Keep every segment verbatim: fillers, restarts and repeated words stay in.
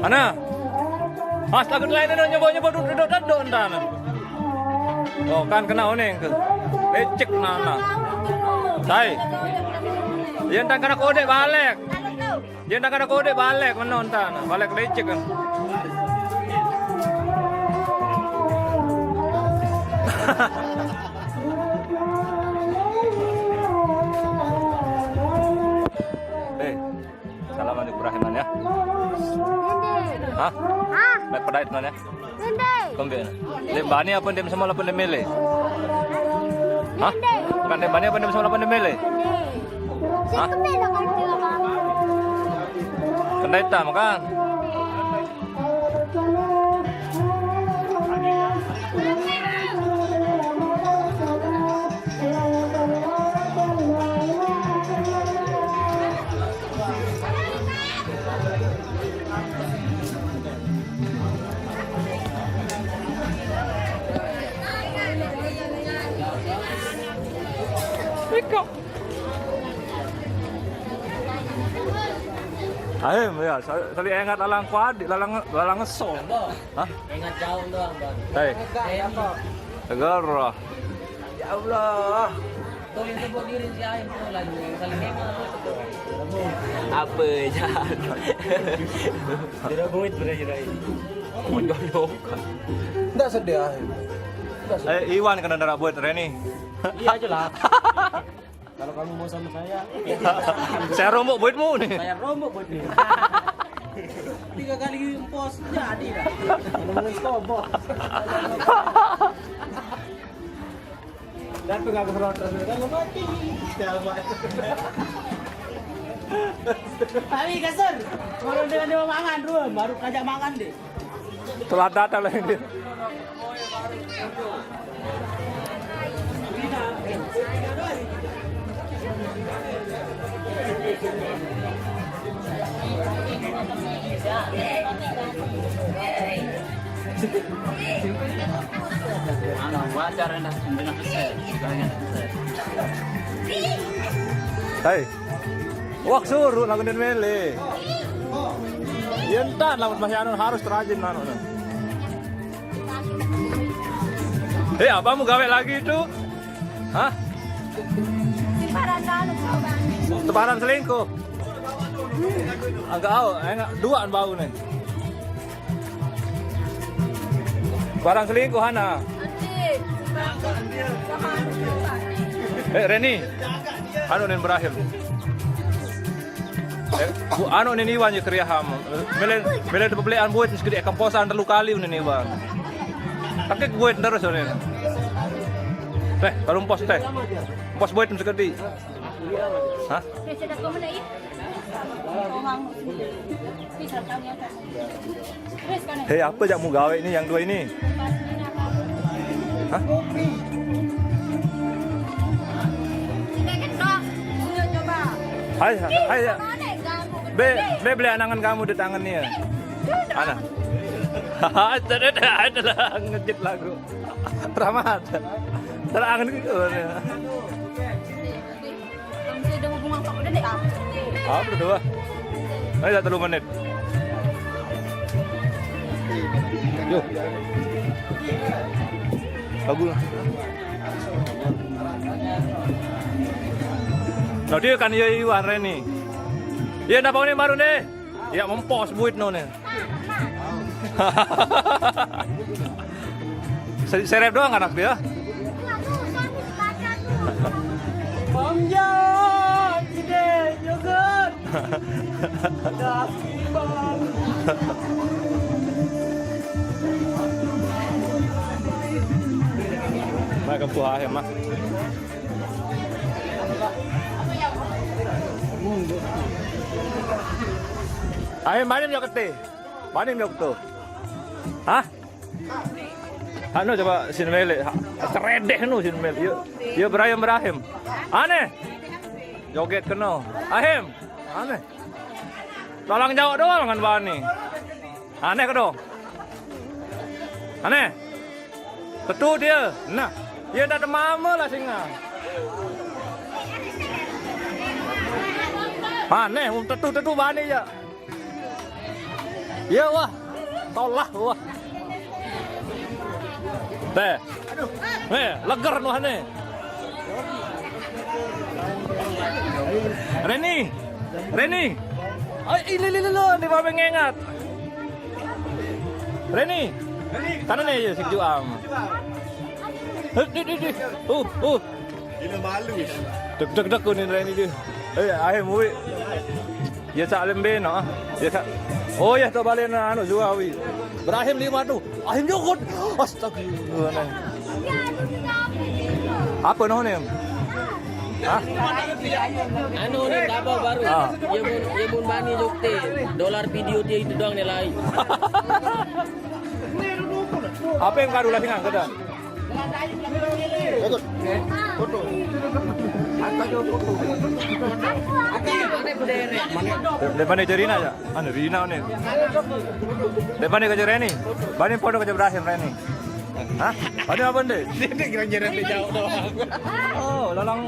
Ana. Astaga, lain nyoba-nyoba duduk-duduk entar. Oh, kan kena oning ke. Lecek nana. Tai. Yang tak kena kode balik. Yang tak kena kode balik menonton. Balik lecek kan. Eh, salam untuk Ibrahim ya. Hah? Hah? Baik pedait mana? Kombe. Dek bani apa dek semua lapan dek mele? Hah? Bukan dek bani apa dek semua lapan dek mele? Hah? Kendai tam kan? Iko. Ahem ya, sa- saling ingat lalang kuadi, lalang lalang ngesong. Hah? Ingat jauh doang, Bang. Hei, negara. Ya Allah. Tuh yang sebut diri si Ahem tuh lagi saling ingat. Apa ya? Tidak buit berakhir. Enggak sedih, Ahem. Enggak sedih. Eh, Iwan kena darah buat Reni. Iya aja lah. Kalau kamu mau sama saya, saya rombok buatmu nih. Saya rombok buatmu. Tiga kali empos jadi dah. Ngomongin skobok. Dan pegang roda kan mati. Siapa? Tapi kasar. Kalau dengan dia mangan dulu, baru kajak mangan deh. Telah datang lagi dia. Hai. Wak suruh lagu dan mele. Ya entar lawan masih anu harus terajin anu. Eh, apa mau gawe lagi itu? Hah? Simparan anu, Bang. Semparan selingkuh. Agak au, enak dua bau nih. Barang selingkuh, Hana. Eh, Reni. Anu nen berakhir. Eh, bu, anu nen Iwan ya kriaham. Mele, mele tu pembelian buat sekedi kamposan telu kali nen Iwan. Pakai buat terus nen. Teh, kalau pos teh. Pos buat sekedi. Hah? Hei, apa jak mau gawe ini yang dua ini? Hah? Hai, hai, ya. Be, be beli anangan kamu di tangan nih ya. Ana. Ada, ada, ada lah ngejit lagu. Ramat. Terangan gitu. Apa berdua? Ayo, satu menit. Yuk. Lagu. Nah, dia kan iya Iwan Reni. Iya, napa ini baru nih? Iya, mempos buit no nih. Se- serep doang anak dia. Bang Jan, gede, joget. Kasih, Bang. Nah, kebuah ya, Mak. Ayo, main yuk, kete. Main yuk tuh. Hah? Anu coba sin mele. Ha, ceredeh nu sin mele. Yo, yo Ibrahim Ibrahim. Aneh. Joget keno. Ahim. Aneh. Lalang jawab doang dengan bani. Aneh kedo. Aneh. Tetu dia. Nah, dia tak ada mama lah singa. Aneh, um, tetu tetu bani ya. Iya, wah. Tolah, wah. Teh. Eh, leger nuh nih. Reni. Reni. Oh, ini, ini, ini, ini, Babe ngengat. Reni. Kanan ya, ya, si Juam. Hei, di, di, di. Uh, uh. Ini malu. Dek, dek, dek, kunin Reni dia. Eh, ayo, Mui. Ya, Cak Lembe, no. Ya, Cak. Oh, ya, tuh balen, anu, Zuawi. Ibrahim lima tuh. Ahim jukut. Astagfirullah. Apa no nih? Hah? Anu nih, apa baru? Ah. Ye mun, ye mun bani jukti. Dolar video dia itu doang nih lain. Apa yang baru lagi nggak ada? Ikut. Foto. Depan itu Rina ya? Anu Rina nih. Depan itu ke Reni. Bani foto ke Ibrahim Reni. Hah? Bani apa nih? Dia kira-kira dia jauh doang. Oh, lalang.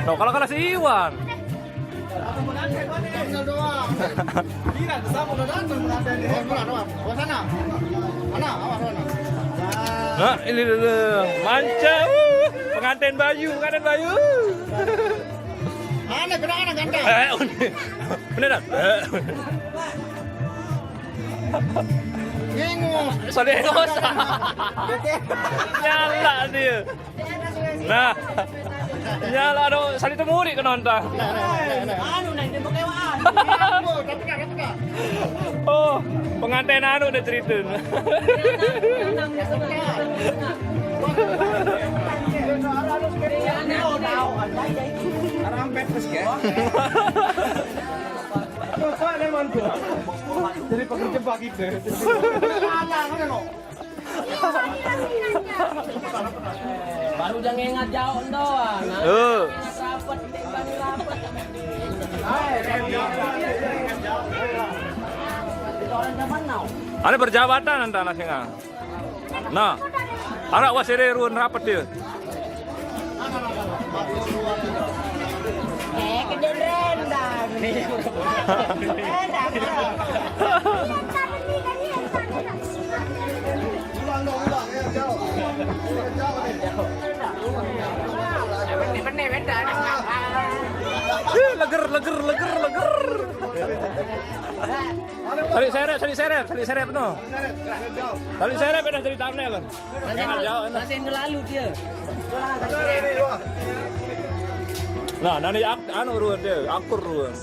Tuh, kalau kalah si Iwan. Nah, ini dulu. Manca, uh, pengantin Bayu, pengantin Bayu. Mana benar anak ganteng? Eh, udah. Beneran? Eh. Ngengos. Soalnya ngos. Nyala dia. Nah, nyala dong, sali temuri ke nonton. Anu, nah, ini pengewaan. Oh, pengantin anu udah cerita. Rampet terus ya. Terus mana mantu? Jadi pekerja bagi deh. Baru jangan ingat jauh doang. Nah. Tuh. Ingat rapet, ingat bani rapet. Ada perjabatan antara singa. Nah, anak wasere ruan rapet dia. Eh, kejadian rendang. Rendang. Ih, leger, leger, leger, leger. Tali seret, tali seret, tali seret no. Tali seret udah jadi thumbnail. Masih, masih lalu dia. Nah, nani ak-, anu ruan dia, akur ruan.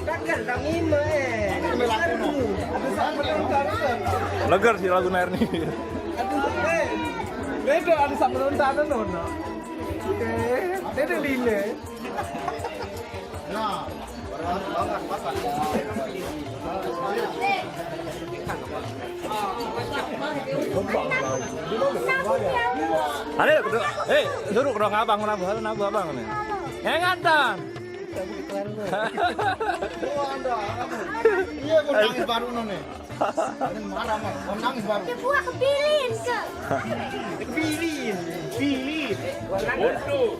Takkan kami mah, eh. Ada sama nonton. Leger sih lagu Nair nih. Aduh, eh. Beda ada sama nonton, nona. Eh, beda line. Nah, Ada kedua, eh, suruh kedua abang, nabu, nabu abang nih. Yang ngantan. Iya, kok nangis baru none. Marah, Mas. Mau nangis baru. Dia buah kepilin ke. Kepilin, kepilin. Waduh.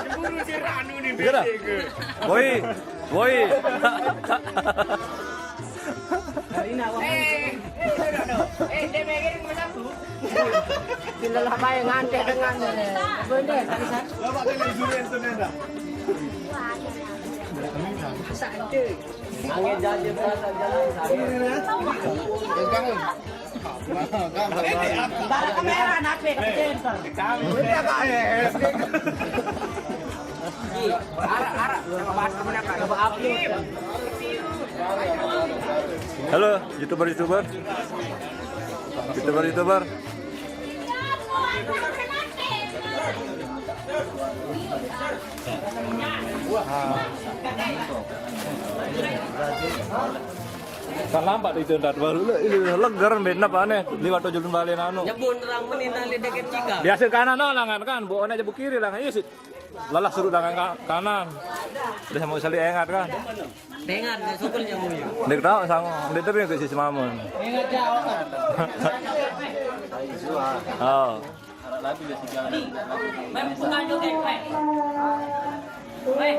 Cemburu si Ranu nih, bete ke. Woi, woi. Eh, eh, dia mikir cuma satu. Bila lah main ngantek dengan ini. Boleh, bisa. Coba kalian juri yang sebenarnya. Angin janji berasa jalan. Balik kamera, nape ke center? Ini apa, eh? Halo, YouTuber-YouTuber. YouTuber-YouTuber. Kan nampak di itu ntar baru le-, ini leger, beda apa nih? Liwat tujuh balen anu. Nyebut orang menit dari deket Cika. Biasa kanan no, langan kan, bu aja bu kiri, langan. Iya sih. Lalah suruh tangan ka-, kanan. Udah sama sekali ingat kan? Dengar, dia sukul yang mulia. Ndik tahu sang, ndik tapi ke si Mamun. Ingat jauh kan? Oh. Main buka joget, main. Main.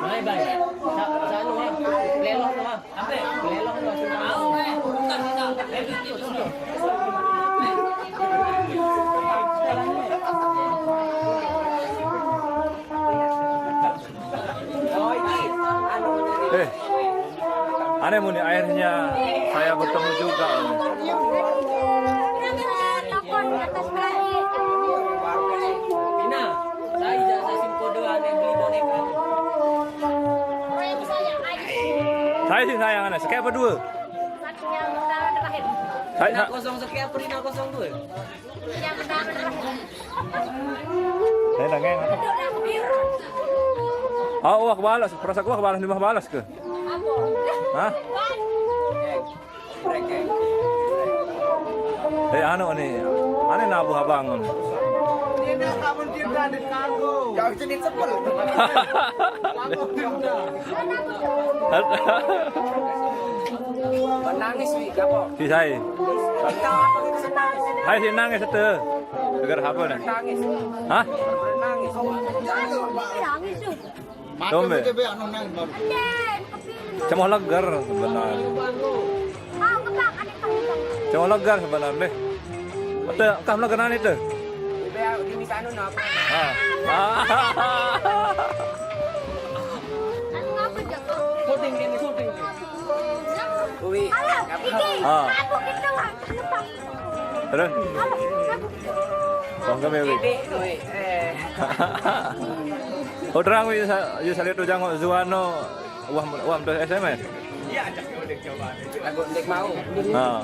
Hai, Bang. Sa-, sa-, anu, ah. Lelong, ah. Lelong, ah. Eh, aneh muni, akhirnya saya bertemu juga. Ina, saya jasa simpul dua, aneh beli boneka. Saya sih sayang, aneh. Sekian apa dua? Satu yang pertama terakhir. Saya, Ina sa- kosong sekian, apa Ina kosong dua? Yang pertama terakhir. Saya nanya apa? Ah, wah, balas. Perasa gua balas, lima balas ke? Hah? Eh, anu nih. Ane nabuh abang. Jauh jadi sepul. Nangis, Wi, gapo? Si saya. Kita apa kita senang? Hai, si nangis itu. Gara apa nih? Nangis. Hah? Nangis. Nangis tuh. Tombe. Cemoh leger sebenarnya. Cemoh leger sebenarnya deh. Ada kah leger nani tuh? Ah. Ah. Ui. Ah. Terus? Bang kami, Wi. Oh, terang, Wi, sa-, Wi, salito jangok Zuwano. Wah, wah, terus S M S. Lagu Ndeq Mau. Ah.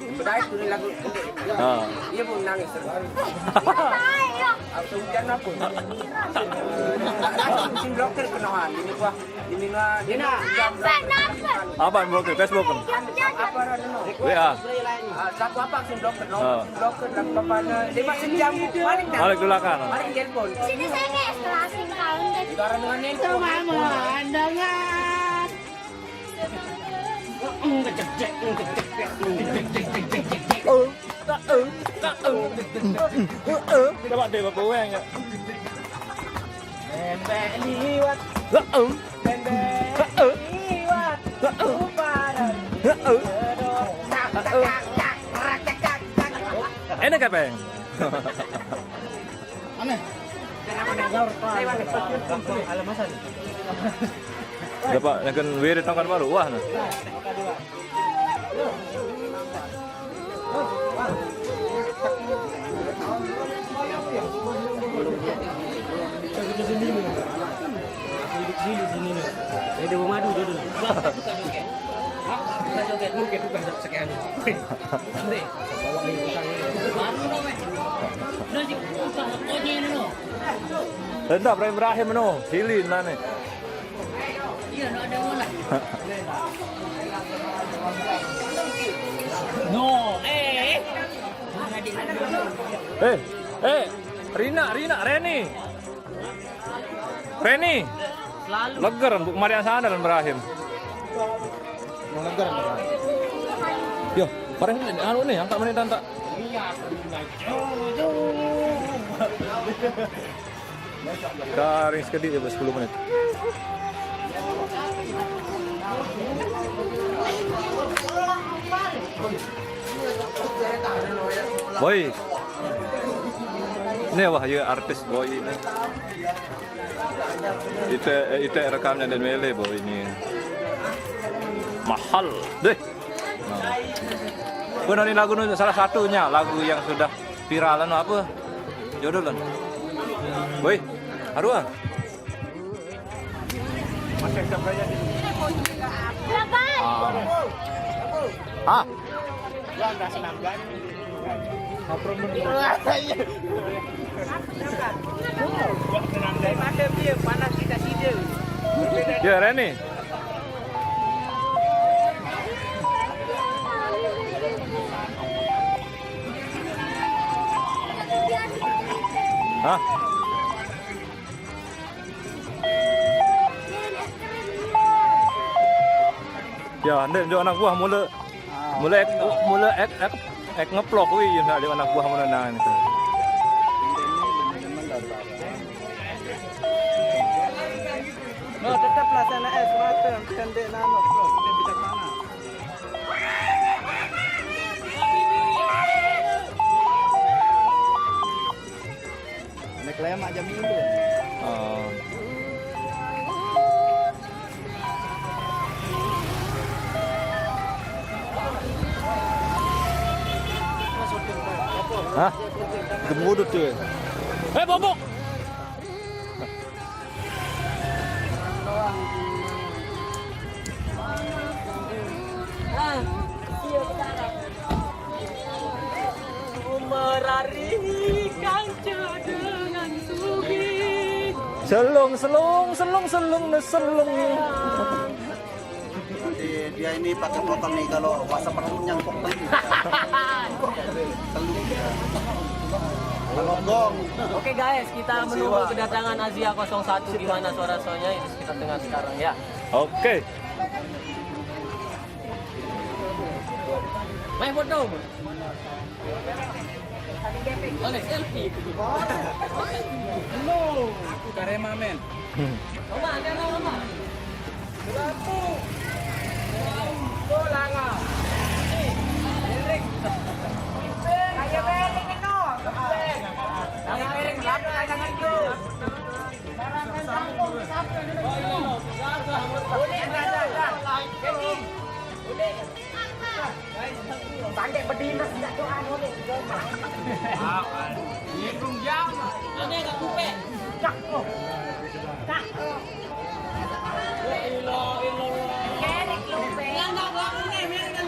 Sudah itu lagu. Ah. Iya, Bu, nangis terus. Langsung hujan apa? Langsung blokir kena ini, wah. Ini nah, ini nah. Apa blokir? Facebook kan? Apa, apa, apa? W A. Ah, satu apa, langsung blokir, no? Ah. Blokir, langsung apa, nah. Dia masih jam, balik dah. Balik dulu kan. Balik telepon. Sini saya kayak setelah singkaun deh. Suara dengan itu, Mama, dengan. Coba deh, Bapak Weng, ya. Bembek liwat. Heeh. Bembek liwat. Heeh. Heeh. Enak apa, Eng? Aneh. Ada, Pak, yang kan wirid nongkan baru. Wah, nah. Ini di rumah dulu, dulu. Kita joget, mungkin bukan sekian. Nanti. Baru dong, eh. Udah sih, buka, pokoknya ini, loh. Entah, Ibrahim, Ibrahim, no. Sili, nane. No, eh. Eh, eh, Rina, Rina, Reni. Reni. Selalu. Leger, Bu Marian sana dan Ibrahim. Leger. Yo, Ibrahim, anu nih, angkat menit, tak. Garing sekediq ya, sepuluh menit. Boy. Ini wah, ya, artis Boy ini. Ite, eh, ite rekamnya dan mele, Boy, ini. Mahal deh. Nah. Pun ini lagu nu salah satunya, lagu yang sudah viral, anu apa? Judul, anu. Woi, aduh, ah. Ah. Ah. Ya, Reni. Hah? Ya, ndeq njuk anak buah mule, mule ek, mule ek, ek, ek ngeplok, wih, ya, ndeq anak buah mule nang. No, tetaplah sana es mata, tendek nano, bro. Dia bijaksana. Anak lemak jam minggu. Oh. Hah? Gemudut tuh. Eh, bobok. Ah, iya, sekarang. Merari kanca dengan sugi. Selung, selung, selung, selung, ne selung. Jadi dia ini pakai botol nih, kalau puasa perutnya kok teli. Teli. Kalau gong. Oke guys, kita menunggu kedatangan Azia kosong satu. Gimana suara-suaranya, itu kita dengar sekarang ya. Oke. Main foto. Oleh selfie. Aku karema, men. Mama, ada apa, Mama? Satu. Dua, langa. Erik. Ayo, Erik, no. Ayo, Erik, siapa yang itu? Tandek berdiri sejak doa dulu. Nyinggung jam. Ada nggak kupe? Cak, oh. Cak.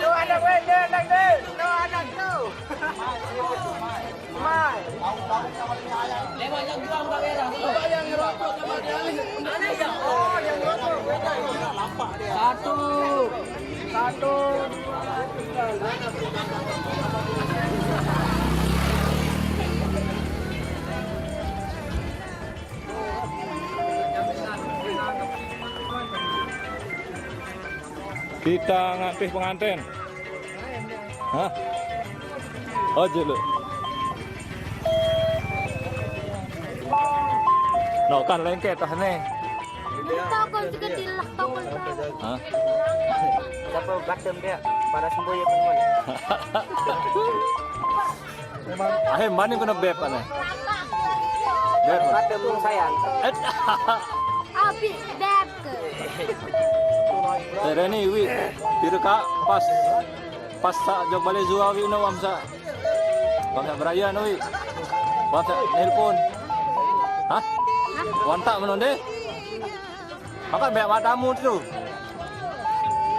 Tuh, ada gue, dia, ada gue. Tuh, ada tuh. Mai. Lewat yang buang kamera. Coba yang ngerokok sama dia. Ada ya? Oh, yang ngerokok. Beda ya? Nampak dia. Satu. Satu. Kita nganti pengantin. Hah? Oh, julu. No kan lengket tah nih. Tokol sekecil lah, tokol tahu. Hah? Siapa gatem dia? Pada sembuh ya, teman. Ahe mani kena beb ane. Beb. Gatem sayang. Eh. Abi beb ke. Eh, Reni, wi. Pira ka pas, pas sa jog balik Zua wi no wamsa. Wamsa beraya no wi. Wamsa nelpon. Hah? Wantak menonde? Makan banyak matamu tu.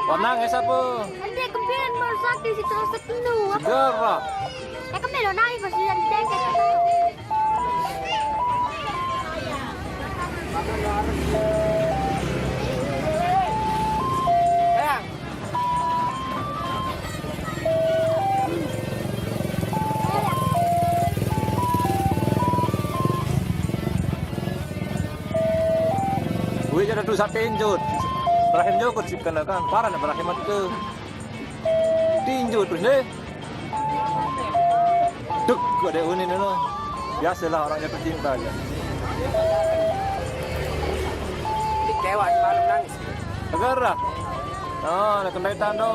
Warna nges apa? Nanti kempian baru sakit situ sakit nu. Segera. Ya kempian lo naik pas dia deket. Sayang. Wih, jadi tu sate injut. Berakhir jauh kau ciptakan kan. Parah nak berakhir mati tu. Tinju terus deh. Duk, ada unin dulu. Biasalah orang jatuh cinta aja. Kecewa semalam nangis. Negara. Oh, nak kendai tando.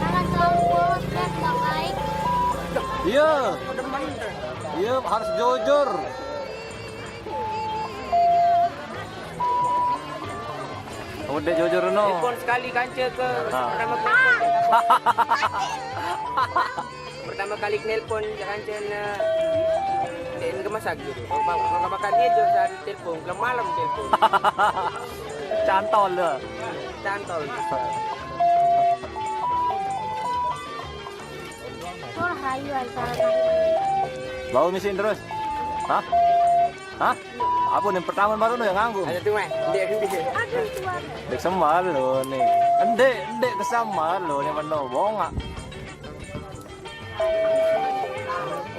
Jangan terlalu polos, Beb, nggak baik. Iya. Iya, harus jujur. Udah jujur no. Telepon sekali kanca ke pertama kali. Pertama kali nelpon kanca na. Dia ke masa gitu. Kalau bang, kalau makan dia jual sehari telepon, kalau malam telepon. Cantol dia. Cantol. Wah, ayo, ayo, ayo. Bau misin terus. Hah? Hah? Apa nih pertama baru no yang nganggu? Ada tuh, Mas. Dia, dia. Aduh, tuan. Dek sembal lo nih. Endek, endek ke sembal lo nih, bener bongak.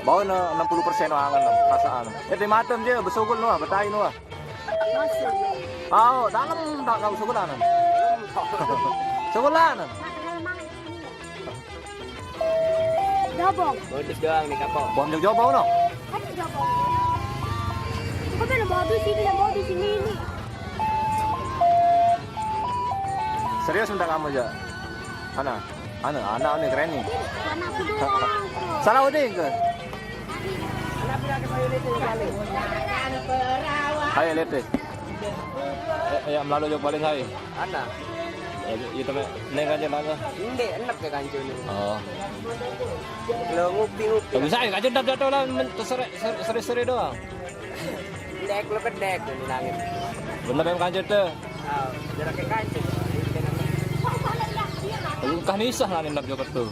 Bau no enam puluh persen angan no, perasaan. Ya di matem dia besugul no, betai no. Masuk. Oh, dalam tak kau sugulan. Sugulan. Dobong. Modus doang nih, kapok. Bom jauh-jauh bau no. Kan dobong. Kok ada modus ini, ada modus ini, ini. Serius minta kamu, Jak? Ana? Ana, anak ni keren ni. Salah udah ke? Hai, lihat deh. Eh, yang melalui jauh paling hai. Ana. Ya, itu me-, neng aja nanya. Inde, enak ya kancu ni. Oh. Lo ngupi-ngupi. Ya, bisa ya, kancu ndap jatuh lah, men-, seri, seri, seri, seri doang. Dek, lo kedek, lo bilangin. Bener em kancut tuh. Oh, jaraknya kancut. Lu kah nisah lah nendap joget tuh.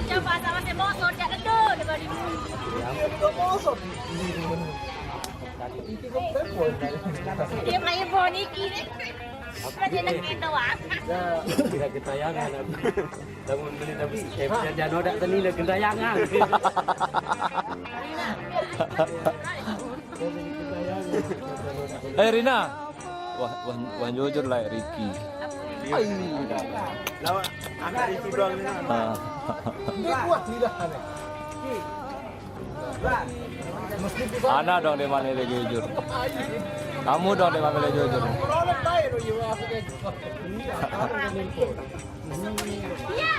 Coba sama si Motor, jangan tuh, dia balik. Dia main boniki nih. Dia nengin doang. Ya, tidak ketayangan. Namun beli tapi, eh, jangan udah tadi udah ketayangan. Eh, Rina. Wah, wah, wah, jujur lah, Ricky. Lawan anak itu doang ini. Ah. Dia kuat lidahnya. Ana dong di mana dia jujur. Kamu dong di mana dia jujur. Iya.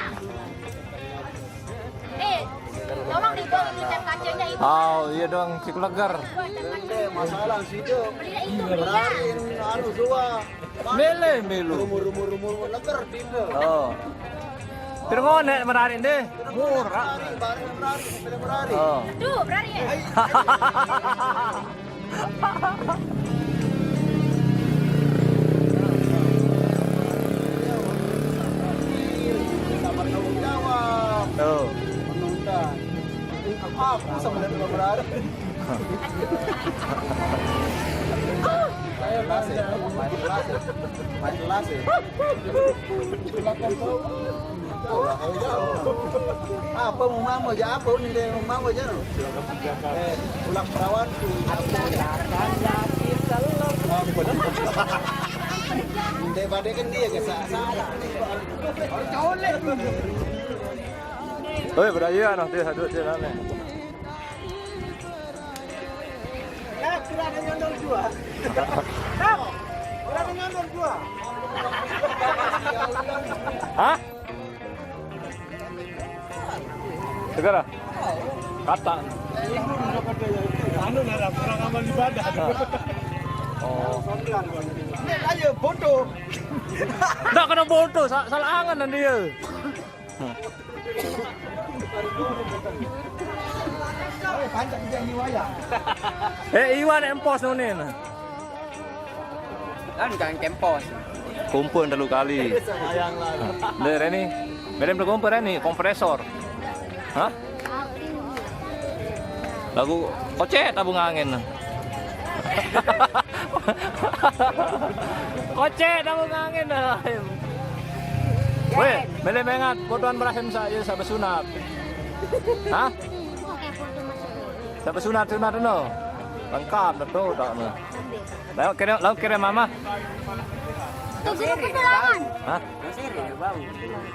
Eh, tolong dibuang itu cap kacanya itu. Oh, iya dong, cik leger. Ente masalah situ. Beli itu, beli. Lari anu dua. Mele melu. Rumur, rumur, rumur, rumur, leger, pindah. Oh. Terus ngonek merarik deh. Murah. Lari, lari, lari, lari. Oh. Tuh, berani ya? Sama tanggung jawab. Tuh. Menunda. Aku sama dengan berani. Main kelas ya, main kelas ya, main kelas ya. Apa mau mama aja, apa ini deh, mau mama aja no. Eh, pulang perawan tuh. Daripada kan dia ke sa-, salah. Colek. Oi, beraja noh, dia satu dia nane. Nah, sudah ada nyondol dua. Nah, sudah ada nyondol dua. Hah? Segera. Kata. Anu, nara kurang amal ibadah. Oh. Ini aja bodoh. Ndak kena bodoh, sa-, salah angan nanti ya. Eh, Iwan empos nunin. Kan kan kempos. Kumpul telu kali. Deh, Reni. Belum kumpul, Reni, kompresor. Hah? Lagu kocek tabung angin. Kocek tabung angin. Weh, mele mengat potongan Ibrahim sa, ya, sa besunat. Hah? Sa besunat, sunat no. Lengkap betul tak no. Lalu kira, lalu kira mama. Tuh grup itu lawan. Hah?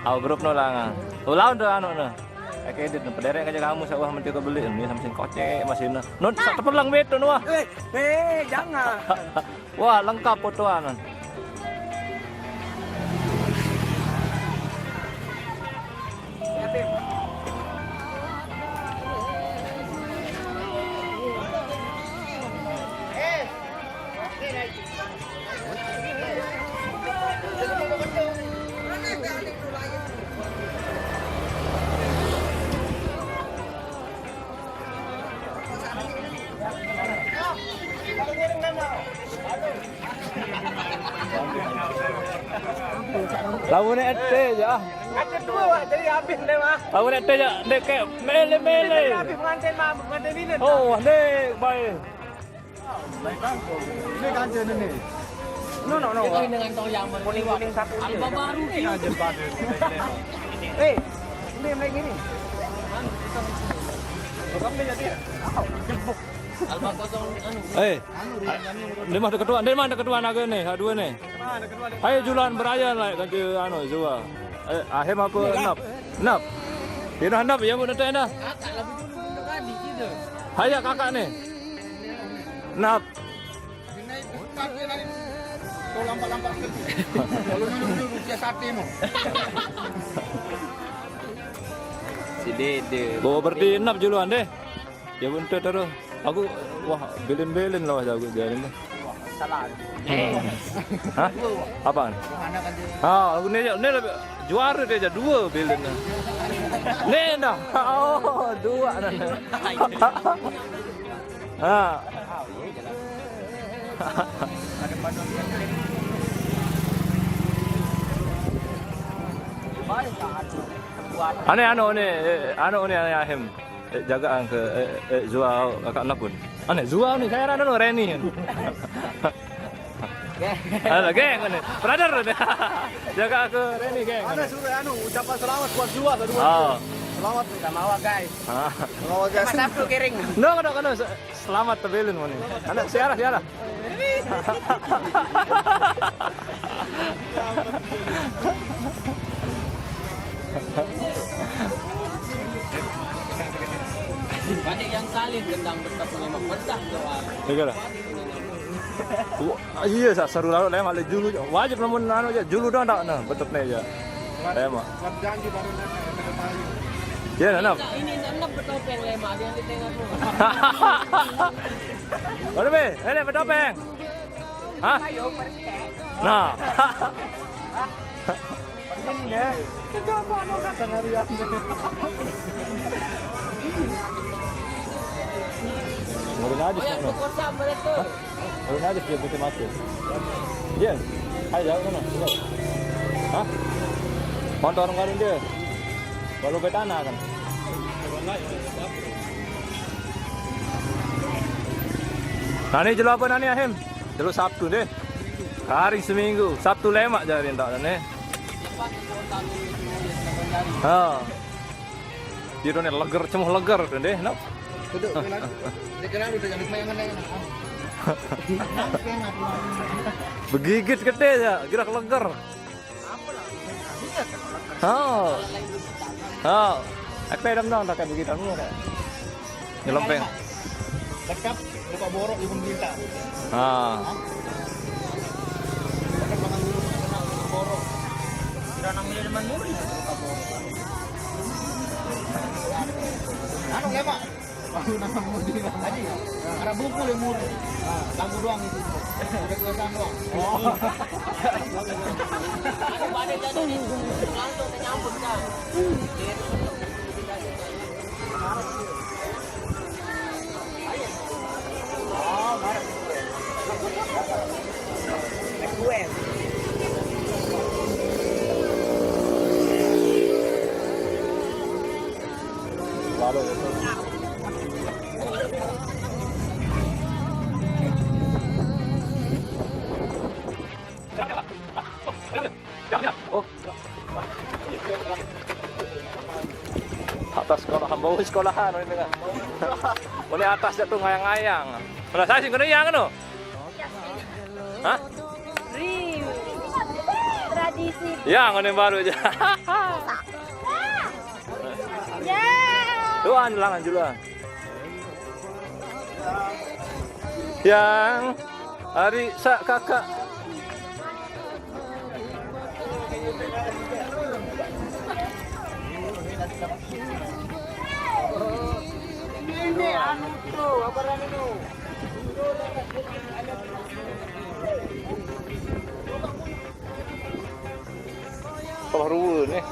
Au grup no langan. Oh, lawan tuh anu no. Oke, edit pederek aja kamu sawah menti kebeli ini sama sing kocek masih no. Nun, sa tepelang beto no, wah. Eh, eh, jangan. Wah, lengkap fotoan. Lawannya ete ya. Ada dua, wah, jadi habis deh, wah. Lawannya ete ya, dek kayak mele-mele. Jadi habis pengantin, mah, pengantin ini. Oh, wah, dek, baik. Ini kancil ini. No, no, no. Kuning-kuning satu ini. Alba baru. Ini kancil pada. Eh, ini yang naik ini. Bukan dia dia. Alba kosong anu. Eh, dia mah ketua, dia mah ketua naga nih, dua nih. Ayo jualan beraya lah, ganti anu, jual. Eh, Ahem apa Nap? Nap. Ina Nap ya mun teh ina. Haya kakak nih. Nap. Kalau lampak-lampak. Kalau dulu-dulu rupiah sate mau. Si Dede. Bawa berarti Nap juluan deh. Ya bentar terus. Aku wah, bilin-bilin lah jago jalan. Salah. Hah? Apaan? Ah, aku nih, nih lebih juara dia aja dua bilin. Nih dah. Oh, dua nah. Ah. Ane anu ne, eh, anu ne, ane Ahem. Eh, jaga angke, eh, eh, Zua kakak Napun. Ane Zua nih, saya rano Reni. Halo, geng nih. Brother nih. Jaga ke Reni, geng. Ada suruh anu, ucapan selamat buat Zua kedua. Oh. Selamat. Sama awak, guys. Ah. Selamat, guys. Mas Abdul Kering. No, no, no, no. Selamat tebelin moni. Anak siara siara. Banyak yang salin tentang betah memang betah doang. Iya lah. Wah, iya, sa seru lalu lah, malah julu wajib namun anu aja julu dong tak nah betul nih ya. Lema. Buat janji baru nanti kita tahu. Ya, nah, nah. Ini enak bertopeng Lema, dia di tengah tuh. Mana be? Ini bertopeng. Hah? Nah. Ini ya. Kita apa anu kata ngarian. Ngurung aja sana. Belum habis dia putih mati. Iya. Ayo, jauh sana. Jauh. Hah? Motor ngarung dia. Kalau ke tanah kan. Nani jelo apa nani Ahem? Jelo Sabtu deh. Hari seminggu, Sabtu lemak jari entak nani. Ha. Dia tu ni leger, cemuh leger tu deh, nak. Duduk, duduk. Dia kenal udah jadi main mana? Begigit gede ya, gerak leger. Oh. Oh. Aku ada dong tak begitu anu ada. Nyelempeng. Dekat buka borok ibu minta. Ah. Dekat makan dulu borok. Kira enam miliar lima puluh. Anu lemak. Aku nama mau bilang. Tadi, ada buku yang murah. Lagu doang itu. Udah tulisan doang. Oh. Aku pada jadi langsung menyambut kan. Oh. Atas sekolah, bau sekolahan ini kan. Ini atas jatuh ngayang-ngayang. Kalau saya sih kena yang anu. Hah? Ri. Tradisi. Ya, ngene baru aja. Ya. Tuan, langan dulu. Yang hari sak kakak. Ini anu tuh, apa namanya? Salah ruwe nih.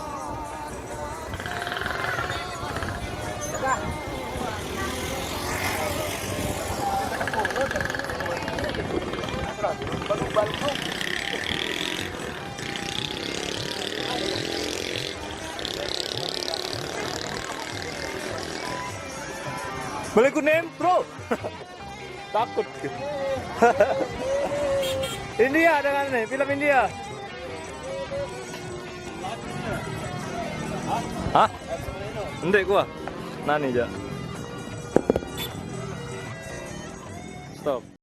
Balik kuning, bro. Takut. India dengan nih, film India. Hah? Ndek gua. Nani, ja. Stop.